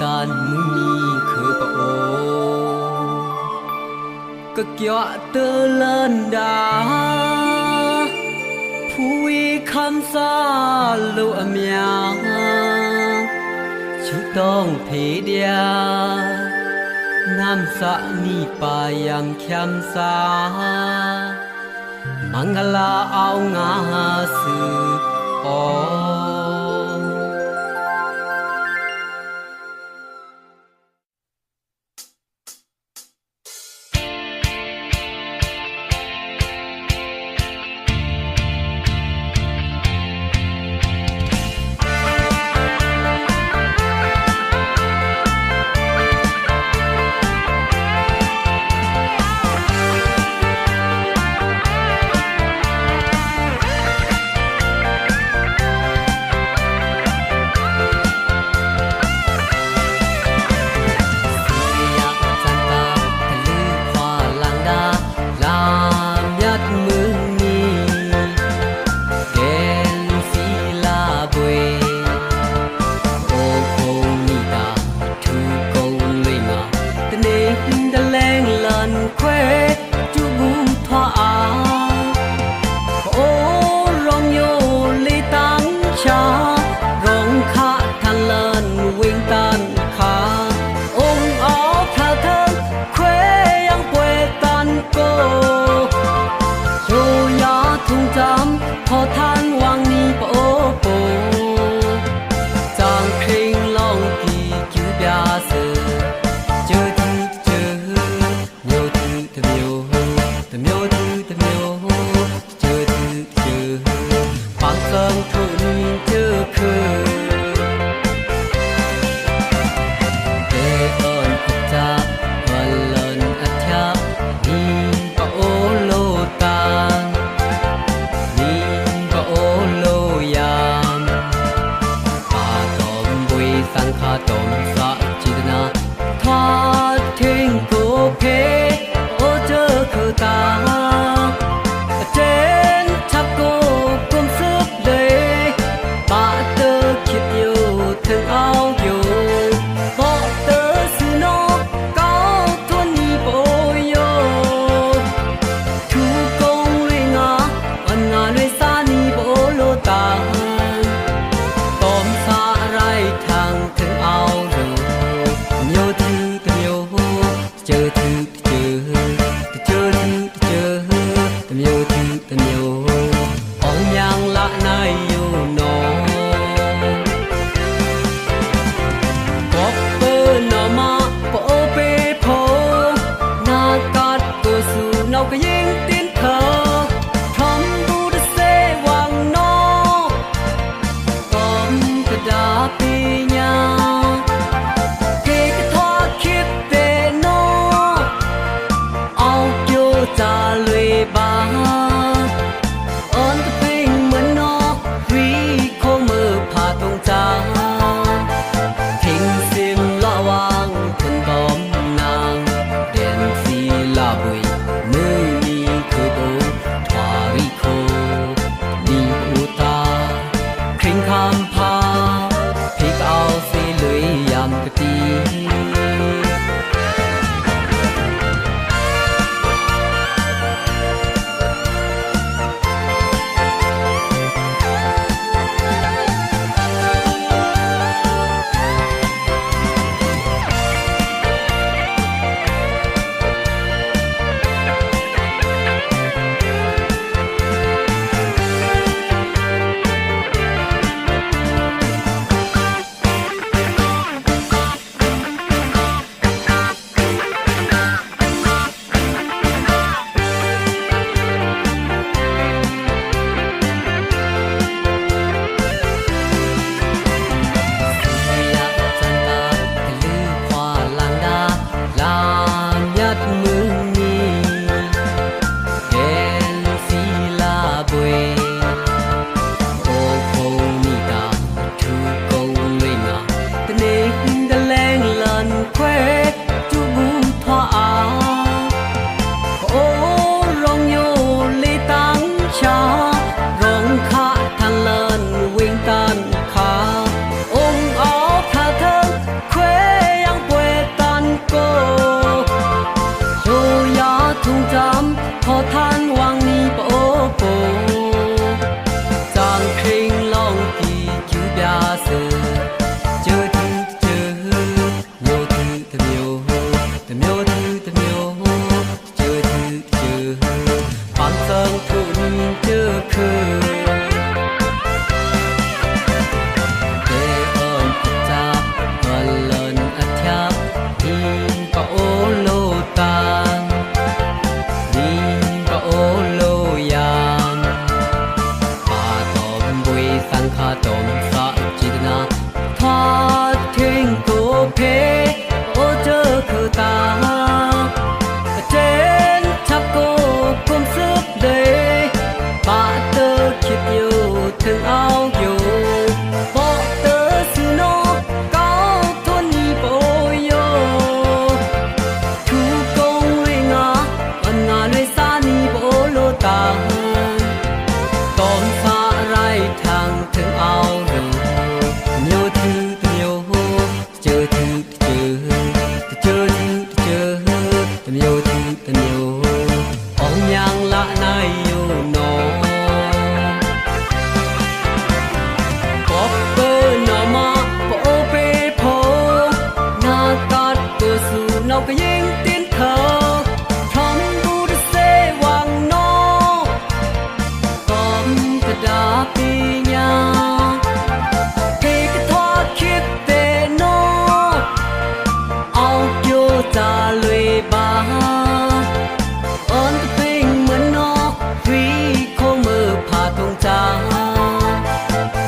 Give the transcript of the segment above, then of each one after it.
ການມື້ນີ້ຄືປະໂອ ກະກຽວເຕີເລີນດາ ຜູ້ວິຄຳສາໂລອາມຽ ຊຸຕ້ອງເພດຽ ນຳສະນີປາຍັງແຄມສາ ມັງກະລາເອົາງາສືບອອກ. ມື້ນີ້ຄືໂບ ເອີງທຸນເຈີຄື ເດເອີນອາຈາ ເອີນເລີນອາທຽບ ນິມປະໂອໂລຕາ ນິມປະໂອໂລຍານ ປາຕອມບຸຍສັງຄາຕອມສະຈິດຕະນາ ທາດເທັງໂກເພ ໂອເຈີຄືຕາ ເຈນທັກໂກກົມສືບເດ ປະເຕີຄິດໂຍເຖິງອາວໂຍ ເບາະເຕີຊື່ນໍ ເກົາໂທນີປະໂອໂຍ ທູກົງເວງາ ອັນງາເວສານີປະໂອໂລຕາ ຕອມສາໄລທາງເຖິງອາວໂລ ໂຍຖືຕະໂຍ ເຈີຖືຕະເຈີ ຕະເຈີຖືຕະເຈີ ຕະໂຍຖືຕະໂຍ ອອງຍັງລະນາຍໂຍນໍ ປອບເປີນອມະປະໂອເປໂພ ນາກັດໂກສູນອກກະຍິງຕິນເທີ ທອມບູດເຊວັງນໍ ກອມກະດາປີຍາ ເພກະທອດຄິດເຕໂນ ອອກໂຍຈາລຸຍບາ ອອນກະເພັງເມືອນນອກ ວີໂຄເມີພາທົງຈາ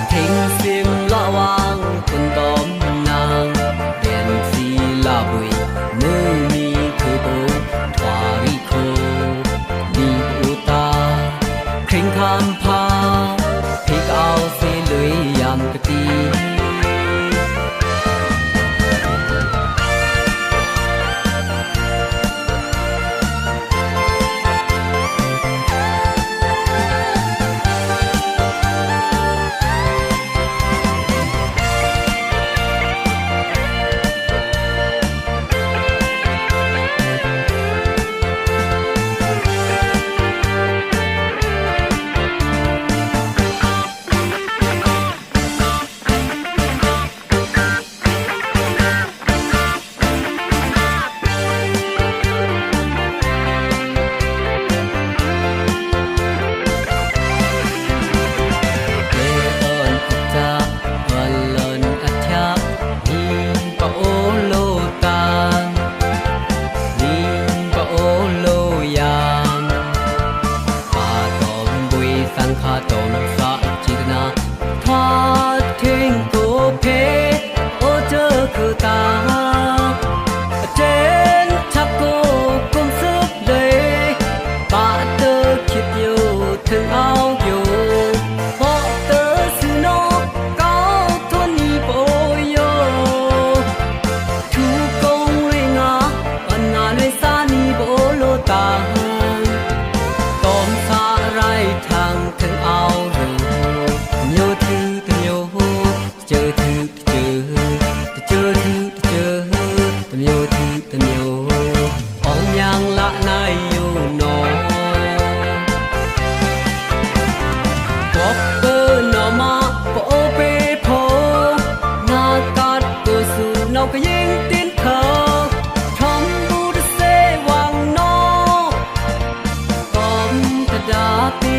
ເທັງຊິມລະຫວ່າງຄົນດອມນາງ ແດນສີລາບຸຍ ເມືອງມີຄືໂບ ທວາຣີໂຄ ດີອູຕາ ເຄງຄາມພາ ພິກອາວເສລຸຍຍາມກະຕີ. ເດເອີນອາຈາ ເອີນເລີນອາທຽບ ນິມປະໂອໂລຕາ ນິມປະໂອໂລຍານ ປາຕອມບຸຍສັງຄາຕອມສະຈິດຕະນາ ທາດເທັງໂກເພ ໂອເຈີຄືຕາ ເຈນທັກໂກກົມສືບເດ ປະເຕີຄິດໂຍເຖິງອາວໂຍ ເບາະເຕີຊື່ນໍ ເກົາໂທນີປະໂອໂຍ ທູກົງເວງາ ອັນງາເວສານີປະໂອໂລຕາ ຕອມສາໄລທາງເຖິງອາວໂຍ ໂຍຖືຕະໂຍ ເຈີຖື ເຈີ ຕະເຈີຖືຕະເຈີ ຕະໂຍຖືຕະໂຍ ອອງຍາງລະນາຍໂຍນໍ ກອບເປີນອມະປະໂອເປໂພ ນາກັດໂກສູນອກກະຍິງຕິນເທີ ທຳບູດເຊວັງນໍ ກອມຕະດາປີ